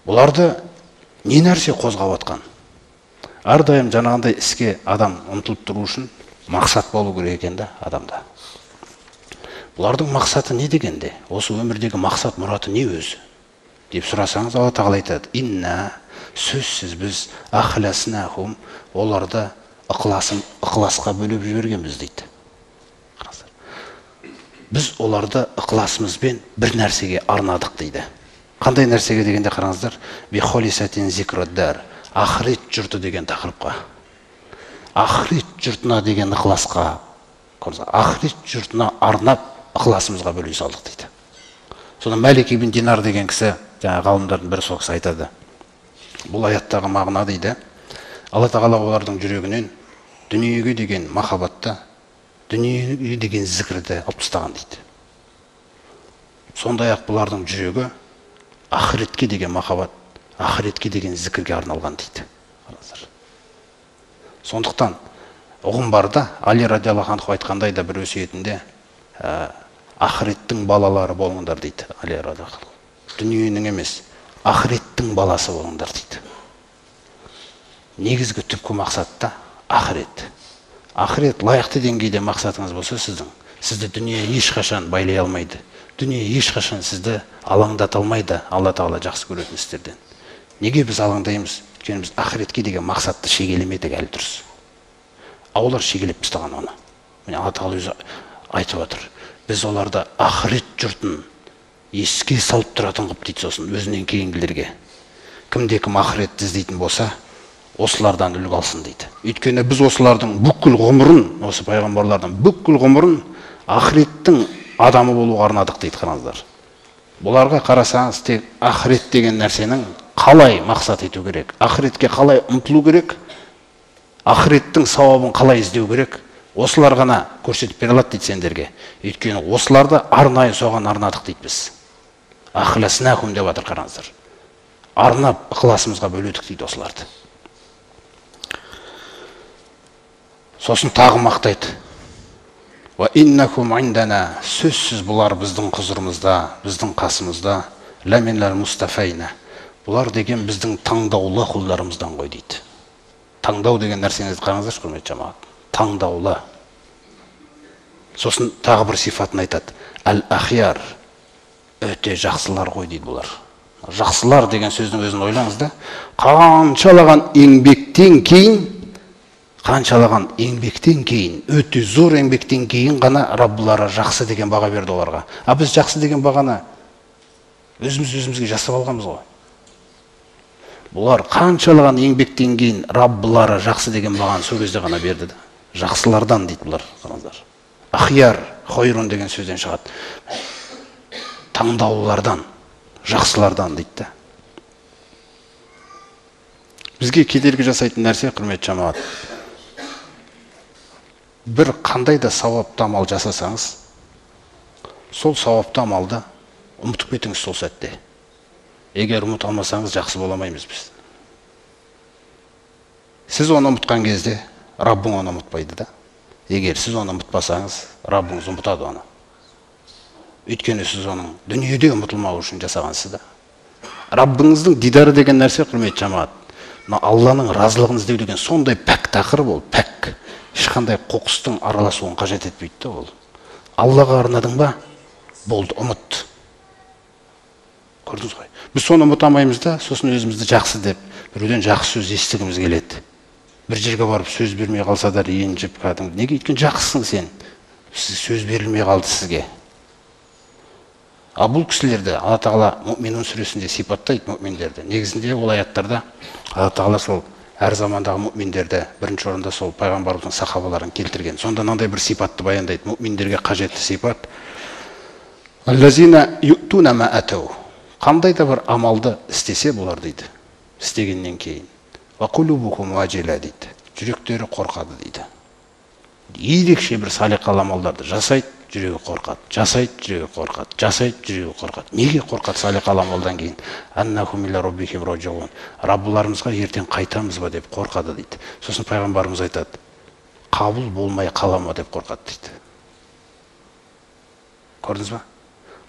Бұларды не нәрсе қозғап атқан? Әрдайым жаңағындай іске адам ұмтылып тұру үшін мақсат болу керек екен да адамда. Бұлардың мақсаты не дегенде? Осы өмірдегі мақсат мұраты не өзі? Деп сұрасаңыз, Алла Тағала айтады: «Инна, сөзсіз біз ахласнахум, оларды ықыласқа бөліп жібергенбіз» дейді. Біз оларды ықыласымызбен бір нәрсеге арнадық дейді. Қандай нәрсеге дегенде қараңыздар, бихолисатин зикроддар, ақырет жұрты деген тақырыпқа. Ақырет жұртына деген ықыласқа, ақырет жұртына арнап ықыласымызға бөле салдық дейді. Сонда Мәлик ибн Динар деген кісі, жаңа ғалымдардың бірі, сол кісі айтады. Бұл аяттағы мағына дейді. Алла Тағала олардың жүрегінен дүниеге деген махаббатты, дүниеге деген зікірді алып тастаған дейді. Сондай-ақ бұлардың жүрегі ақыретке деген махаббат, ақыретке деген зікірге арналған дейді. Сондықтан ұғым бар да, Али радиаллаху анху айтқандай да бір өсиетінде, ақыреттің балалары болыңдар дейді. Али радиаллаху анху. Дүниенің емес, ақыреттің баласы болыңдар дейді. Негізгі түпкі мақсат та ақырет. Ақырет лайықты деңгейде мақсатыңыз болса сіздің, сізді дүние ешқашан байлай алмайды. Дүние ешқашан сізді алаңдата алмайды Алла Тағала жақсы көретін істерден. Неге біз алаңдаймыз? Өйткені біз ақыретке деген мақсатты шегелемедік әлі дұрыс. А олар шегелеп тастаған оны. Міне Алла Тағала өзі айтып отыр. Біз оларды ақырет жұртын еске салып тұратын қылып дейді сосын өзінен кейінгілерге. Кімде кім ақыретті іздейтін болса, осылардан үлгі алсын дейді. Өйткені біз осылардың бүкіл ғұмырын, осы пайғамбарлардың бүкіл ғұмырын ақыреттің адамы болуға арнадық дейді, қараңыздар. Бұларға қарасаңыз, тек ақырет деген нәрсенің қалай мақсат ету керек, ақыретке қалай ұмтылу керек, ақыреттің сауабын қалай іздеу керек, осылар ғана көрсетіп бере алады дейді сендерге. Өйткені осыларды арнайы соған арнадық дейді біз. Ахласнахум деп жатыр, қараңыздар. Арнап ықыласымызға бөледік дейді осыларды. Сосын тағы мақтайды. Уа иннахум индана, сөзсіз бұлар біздің құзырымызда, біздің қасымызда, ламинал мустафайна. Бұлар деген біздің таңдаулы құлдарымыздан ғой дейді. Таңдау деген нәрсені қараңыздаршы, құрметті жамағат. Таңдаулы. Сосын тағы бір сипатын айтады. Әл-ахияр, өте жақсылар ғой дейді бұлар. Жақсылар деген сөздің өзін ойлаңыз да, қаншалаған еңбектен кейін, қаншалаған еңбектен кейін, өте зор еңбектен кейін ғана Раббылары жақсы деген баға берді оларға. А біз жақсы деген бағаны өзіміз өзімізге жасап алғанбыз ғой. Бұлар қаншалаған еңбектен кейін Раббылары жақсы деген бағаны сол кезде ғана берді да. Жақсылардан дейді бұлар, қараңыздар. Ахияр, хойрун деген сөзден шығады. Таңдаулылардан, жақсылардан дейді да. Бізге кедергі жасайтын нәрсе, құрметті жамағат, бір қандай да сауапты амал жасасаңыз, сол сауапты амалды ұмытып кетіңіз сол сәтте. Егер ұмыта алмасаңыз, жақсы бола алмаймыз біз. Сіз оны ұмытқан кезде, Раббың оны ұмытпайды да. Егер сіз оны ұмытпасаңыз, Раббыңыз ұмытады оны. Өйткені сіз оның дүниеде ұмытылмауы үшін жасағансыз да. Раббыңыздың дидары деген нәрсе, құрметті жамағат, мына Алланың разылығын іздеу деген сондай пәк тақырып ол, пәк. Ешқандай қоқыстың араласуын қажет етпейді да ол. Аллаға арнадың ба? Болды, ұмыт. Көрдіңіз ғой. Біз соны ұмыта алмаймыз да, сосын өзімізді жақсы деп, біреуден жақсы сөз естігіміз келеді. Бір жерге барып сөз бермей қалса да ренжіп кәдімгі. Неге? Өйткені жақсысың сен. Сөз берілмей қалды сізге. А бұл кісілерді Алла Тағала Мүминун сүресінде сипаттайды мүминдерді. Негізінде ол аяттарда Алла Тағала сол әр замандағы мүминдерді бірінші орында сол пайғамбарымыздың сахабаларын келтірген. Сонда мынандай бір сипатты баяндайды. Мүминдерге қажетті сипат. Аллазина ю'туна ма атау. Қандай да бір амалды істесе бұлар дейді. Істегеннен кейін. Ва кулубухум ваджила дейді. Жүректері қорқады дейді. Ерекше бір салиқалы амалдарды жасайды, жүрегі қорқады, жасайды, жүрегі қорқады, жасайды, жүрегі қорқады. Неге қорқады салиқалы амалдан кейін? Аннахум иля роббихим рожиун. Раббыларымызға ертең қайтамыз ба деп қорқады дейді. Сосын пайғамбарымыз айтады, қабыл болмай қала ма деп қорқады дейді. Көрдіңіз ба?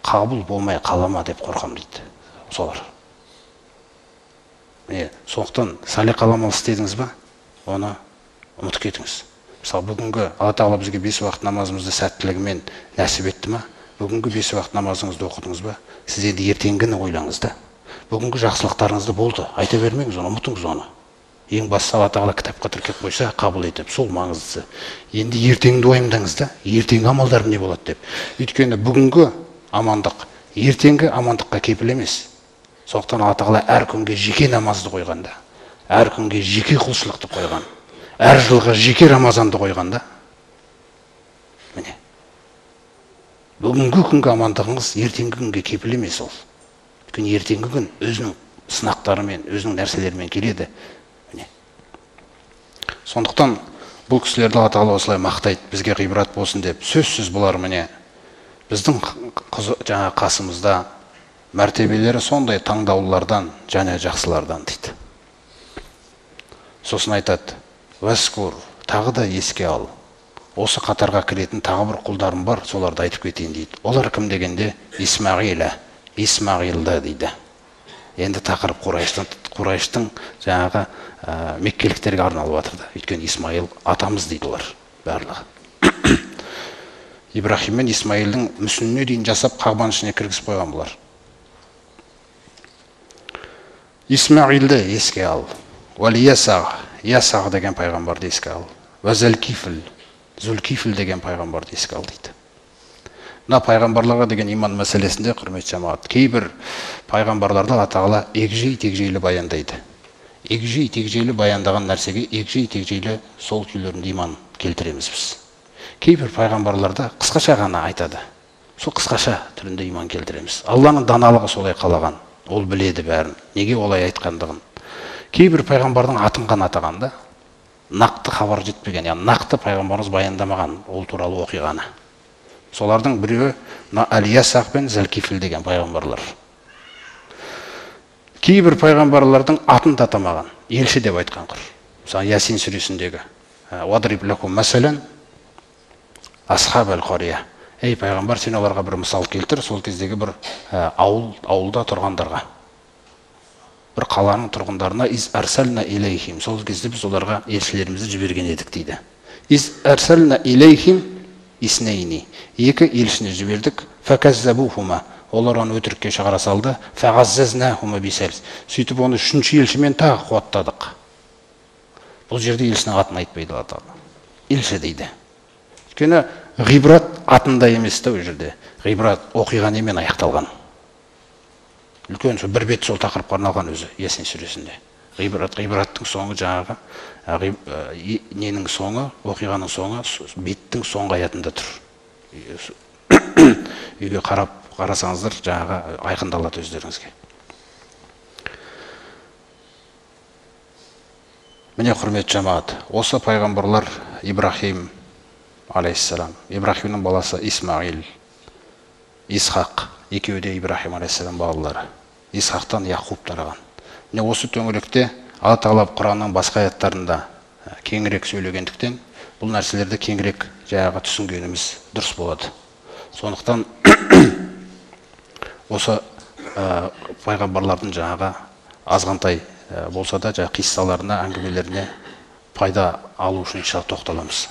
Қабыл болмай қала ма деп қорқам дейді. Солар. Міне, сондықтан салиқалы амал істедіңіз ба, оны ұмытып кетіңіз. Мысалы, бүгінгі Алла Тағала бізге 5 уақыт намазымызды сәттілігімен нәсіп етті ма? Бүгінгі 5 уақыт намазыңызды оқыдыңыз ба? Сіз енді ертеңгіні ойлаңыз да. Бүгінгі жақсылықтарыңызды болды, айта бермеңіз оны, ұмытыңыз оны. Ең бастысы Алла Тағала кітапқа тіркеп қойса, қабыл етіп, сол маңыздысы. Енді ертеңді уайымдаңыз да, ертеңгі амалдарым не болады деп. Өйткені бүгінгі амандық ертеңгі амандыққа кепіл емес. Сондықтан Алла Тағала әр күнге жеке намазды қойғанда, әр күнге жеке құлшылықты қойған, әр жылға жеке Рамазанды қойғанда, міне, бүгінгі күнгі амандығыңыз ертеңгі күнге кепіл емес ол. Өйткені ертеңгі күн өзінің сынақтарымен, өзінің нәрселерімен келеді. Міне. Сондықтан бұл кісілерді Алла Тағала осылай мақтайды, бізге ғибрат болсын деп. Сөзсіз бұлар міне біздің жаңа қасымызда мәртебелері сондай таңдаулылардан және жақсылардан дейді. Сосын айтады, уәскур, тағы да еске ал. Осы қатарға кіретін тағы бір құлдарым бар, соларды айтып кетейін дейді. Олар кім дегенде, Исмағила, Исмағилды дейді. Енді тақырып Қурайыштың жаңағы меккеліктерге арналып жатыр да. Өйткені Исмаил атамыз дейді олар барлығы. Ибрахим мен Исмаилдің мүсініне дейін жасап Қағбаның ішіне кіргізіп қойған бұлар. Исмаилді еске ал. Уәл Ясағ деген пайғамбарды еске ал. Уәзәлкифл, Зүлкифл деген пайғамбарды еске ал дейді. Мына пайғамбарларға деген иман мәселесінде, құрметті жамағат, кейбір пайғамбарларды Алла Тағала егжей-тегжейлі баяндайды. Егжей-тегжейлі баяндаған нәрсеге егжей-тегжейлі сол күйлерінде иман келтіреміз біз. Кейбір пайғамбарларда қысқаша ғана айтады. Сол қысқаша түрінде иман келтіреміз. Алланың даналығы солай қалаған. Ол біледі бәрін. Неге олай айтқандығын. Кейбір пайғамбардың атын ғана атағанда нақты хабар жетпеген, яғни нақты пайғамбарымыз баяндамаған ол туралы оқиғаны. Солардың біреуі мына Әл-Ясақ пен Зәлкифл деген пайғамбарлар. Кейбір пайғамбарлардың атын да атамаған, елші деп айтқан құр. Мысалы, Ясин сүресіндегі «Уадриб лакум мәсәлән асхаб әл-қария». Ей пайғамбар, сен оларға бір мысал келтір, сол кездегі бір ауылда тұрғандарға. Бір қаланың тұрғындарына из арсална илейхим. Сол кезде біз оларға елшілерімізді жіберген едік дейді. Из арсална илейхим иснейни. Екі елшіні жібердік. Фәкәззәбухума. Олар оны өтірікке шығара салды. Фәғаззазнахума бисәлс. Сөйтіп оны үшінші елшімен тағы қуаттадық. Бұл жерде елшінің атын айтпайды Алла Тағала. Елші дейді. Өйткені ғибрат атында емес та ол жерде. Ғибрат оқиға немен аяқталған. Үлкен сол бір бет сол тақырыпқа арналған өзі Ясин сүресінде. Ғибрат, ғибраттың соңы жаңағы ненің соңы, оқиғаның соңы беттің соңғы аятында тұр. Үйге қарап қарасаңыздар жаңағы айқындалады өздеріңізге. Міне, құрметті жамағат, осы пайғамбарлар Ибрахим алейхиссалам, Ибрахимнің баласы Исмаил, Исхақ, екеуі де Ибрахим алейхиссалам балалары. Исхақтан Яқуб тараған. Міне, осы төңіректе Алла Тағала Құранның басқа аяттарында кеңірек сөйлегендіктен бұл нәрселерді кеңірек жаңағы түсінгеніміз дұрыс болады. Сондықтан осы пайғамбарлардың жаңағы азғантай болса да жаңағы қиссаларына, әңгімелеріне пайда алу үшін иншалла тоқталамыз.